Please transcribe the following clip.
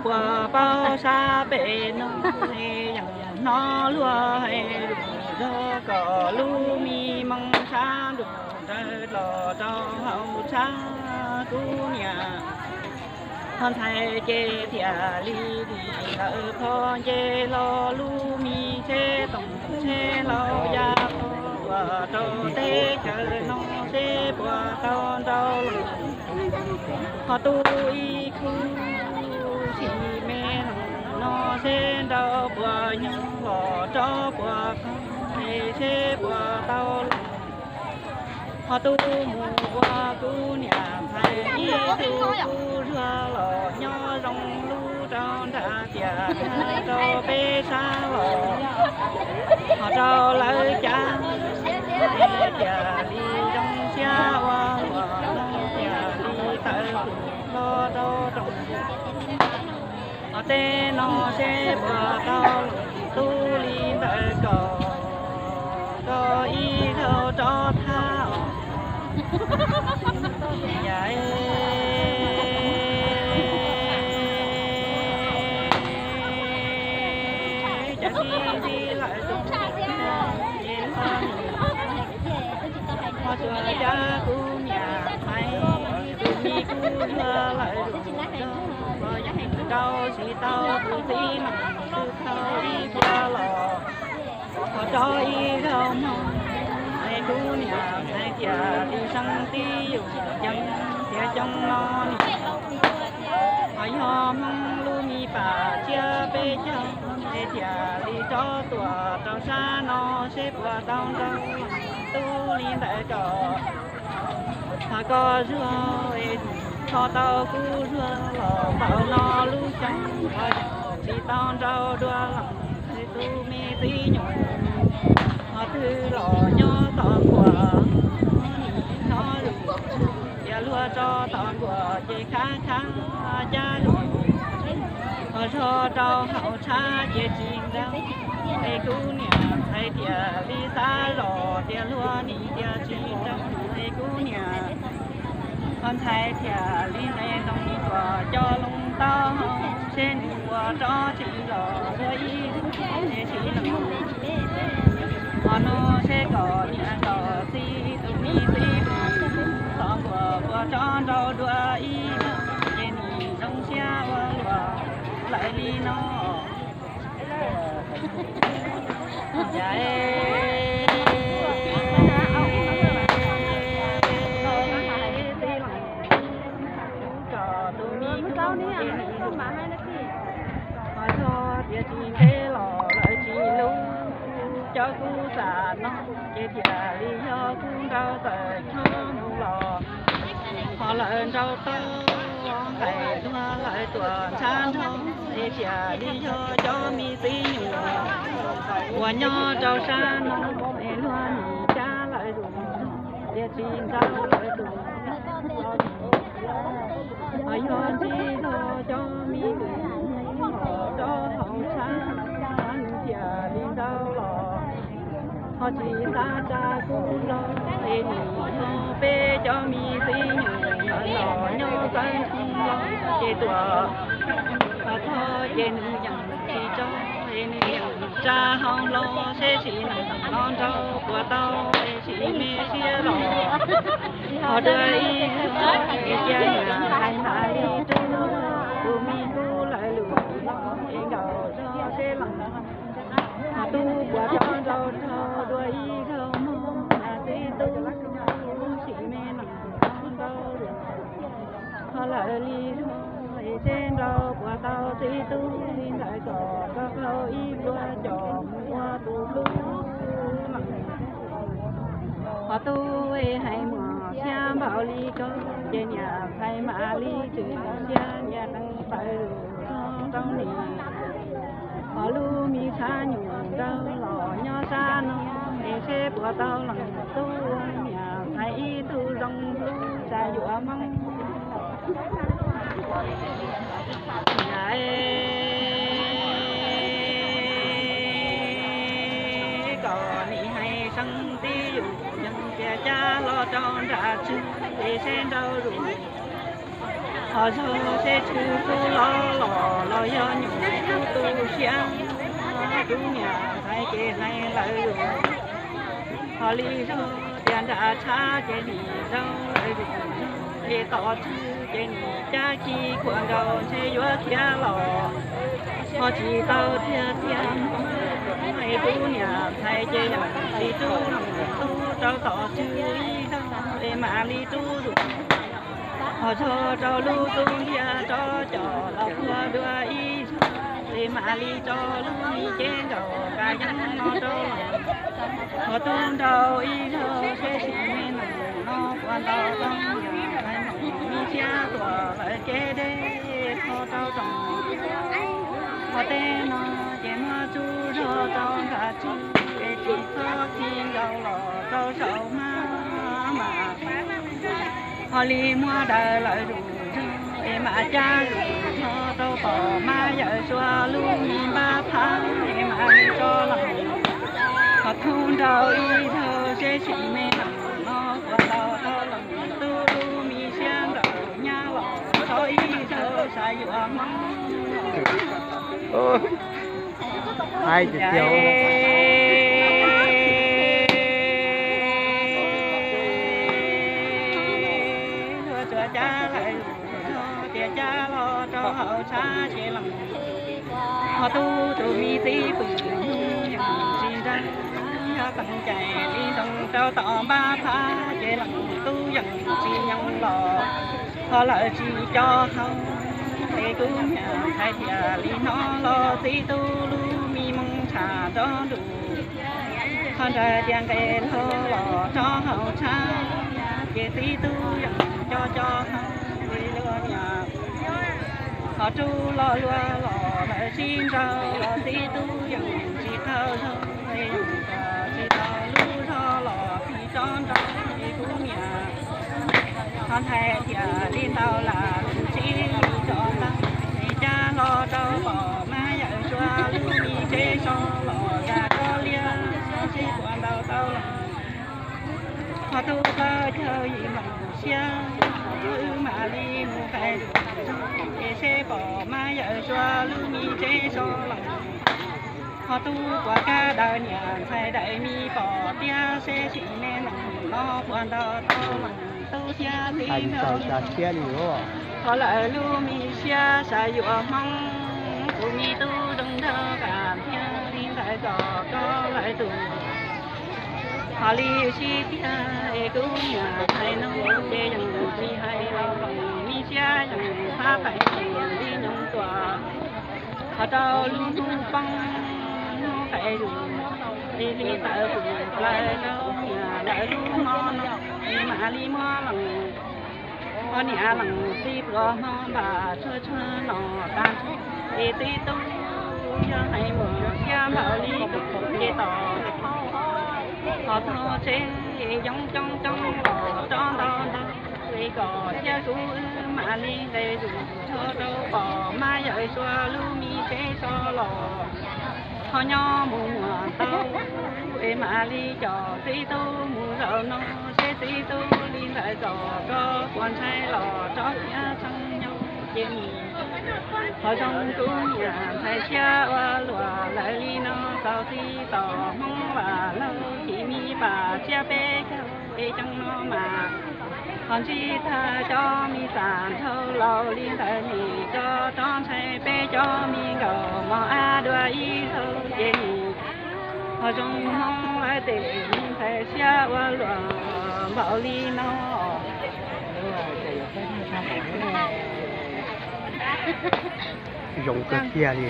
Puas paub sab pem no, yog hnov luag hais lus zog kom lub me moo sab nraud nrawm los rau hauv tshab kuv niam. Ho ntxhais ces thiaj li dim ntawm qhov nce los lub me tsheb toom tsheb hlau ya qhov uas rau teb chaws no seb puas tau nrau lawm. Ho tu ib khub tsis me no seb nrau puas nyob los rov puas qhov seb puas tau lawm. Ho tu mus ua kuv niam ntxhais ib tug kuj zuag los nyob zoo lub rau nram tias rau peb sab los. Ho rau lawv cav tias li zoo siab ua luam no tias li tawm tus hlo rau rooj. Ho tej no seb puas tau lawm, tu li ntawd kom koj ib zaug rov thab os. Yam, cas tsis ntxim lawm tus ces luag nim ho tsuas cav kuv niam ntxhais tus me kuj zuag lawm tus zog los yog rau tsis tau tus txiv neej tus khaub ib puas los. Ho rov ib zaug mloog es kuv niam ntxhais tias li seeb tib yus ceev tias coob no niam. Ho yog Hmoob lub me pam tsiab peb caug es thiaj li rov tuaj rau sab no seb puas tau nrau tu li ntawd kom ho koj zuag es kho tau kuv zuag los npaum no lub xyoo ho tsis tau nrau dua los tus me txiv nyuam ho twb los nyob tom nkuaj no tias luag tso tom nkuaj ces khab khab cab lus ho zog rau hauv tshab ces tsis nrau. Es kuv niam ntxhais thiaj li xav zoj tias luag nim tias tsis nrau. Es kuv niam ho ntxhais thiaj li nqes nroos tuaj coj loo taub hau seb nws ua rov tsis los dua ib tug tsis los. Ho no seb kom niam kom txiv tus me txiv tus tom nkuaj puas rov nrau dua ib tug ces nim zoo siab ua luaj lawm li no. Yam, txiv los kom tus me kuj ho yog tias tsis ntev los lawm tsis lub cov kuj xam no ces thiaj li yog kuv nrau tawm chob mus los. Ho lawv nrau tau nqaim tuag lawv tuam ntshav nrog es thiaj li yog cov me txiv nyuam uas nyob rau sab no es luag nim cab lawv tus tias tsis nrau lawv tus ho yog tsis yog cov me tus rau hauv tshab nws thiaj li nrau los. Ho tsis xav tsa kuv los es nim no peb cov me txiv nyuam ntawd los nyob txawv nthoo los ces tuam ho txog ces nws yeej tsis tso es nws yeej tsa hauv los seb sim neej no nrau puas tau es sim me siab los ho dua ib cia niam hais mam li rub tus me tub lawv lus es nkaum zog seb los ho tub puas rov nrau rau dua ib zaug mog niam txiv tub sim me neej no nrau lawm. Ho lawv li zog es seb nrau puas tau txiv tub li ntawd kom koj qaug ib pluag coj mus ua tus hlub. Ho tub hais muaj siab npaum li koj ces niam ntxhais mam li tshwm siab nyias qee tawm lus rau nim. Ho lub me tshav nyuj nraug los nyob sab no es seb puas tau leej tub ua niam ntxhais ib tug zoo hlub tsa yuav Hmoob. Niam, kom nim hais seeb tib yus yog tias cab los rau nram tswv es seb nrau zus. Ho zog seb tswv xub los los thiab, tub niam ntxhais ces hais lawv yus, ho li zog tias nram tshab ces nim rau lawv yus, es tom tswv ces nim cab kiag khuam nkaus ntshe yuav khiav los, ho tsis tau tiag tiag. Es tub niam ntxhais ces yam li tub tub rau tom tswv ib zaug, es mam li rub zus, ho zog rau lub tub ntiag rov coj los puag dua ib zaug, es mam li tso lub me cev nkaus ka yeeb no rau los, ho tu nrau ib zaug seb sim me nees no puas ntaus tau, me siab tuam lawv kev deb kho rau roos, ho tej no ces muab tsuj zog rau nram tswv, es tsis txhob khi nkaus los rau saum mab mas, ho li muab daws lawv zus zog, es mam cab zus zog rau tom mab yawm suav lub me npab phab, es mam li tso los, ho tu nrau ib zaug seb sim me nees no puas ntaus tau los, tu lub me siab nraum nyab los tso ib zaug xav yuav Hmoob. Haib tiag tiag. Luag tsuas cab lawv zog tias cab los rau hauv tshab ces los, ho tu tus me txiv pwm yeej tsis nrog, yog teem cai li nroo rau tom npab phab ces los tub yeej tsis nyoos los, ho lawv tsis co hauv. Es kuv niam hais tias li no los txiv tub lub me moo tshaj nrov nruj, ho ntshe tias nqes hlo los rau hauv tshab, ces txiv tub yeej co co hauv li luag niam, ho rub los luag los lawv sib nraus los txiv tub yeej tsis tau zog, yeej tsis tau lub zog los tsis tso nrog li kuv niam. Ho ntshai tias li ntau las tsis tso ntau, es cab los rau tom mab yawm suav lub me tsev so los zas koj liab sib puas ntaus tau los. Ho tub tau caug yim leej siab, wb mam li mus qai, es seb pom mab yawm suav lub me tsev so los. Ho tub puas kab daws niam ntxhais daim me pom tiab seb sim me nees no puas ntaus tau los. Tub thiab txiv nrog ho lawv lub me siab xav yuav Hmoob, tus me tub zoo nraug qas thiab li ntawd kom koj lawv tus. Ho li sib tiag es kuv niam hais no ces yeej tsis hais los, me siab yeej phab pais li nyoos tuaj. Ho rau lub hnub poob hnub qes zus, li li tawm tus plaws rau niam lawv lub hmo no, es mam li muab leej, ho niam leej txiv pluas hmo npam tsuag tsuag no tas, es txiv tub yog hais mus siab npaum li koj ces tos, ho tog tsev yoov coob coob los rov ntau ntau, es kom thiab kuv wb mam li nqes zus tso rau pom mab yawm suav lub me tsev so los. Ho nyob mus muam tau, es mam li coj txiv tub mus zaum no, seb txiv tub li ntawd kom koj puas ntshai los rov khiav tshee nyob ces mus. Ho zoo kuv niam ntxhais siab ua luaj lawm li no, txaus txiv tom Hmoob Vaj Lauj chim me pas tsiab peb caug es cov no mas, ho ntsib tag cov me xam dhau laus li ntawd nim koj rov ntshai peb cov me nkauj mos ab dua ib zaug ces nim. Ho zoo Hmoob lawv tej me ntxhais siab ua luaj npaum li no. Zoo kawg kiag li.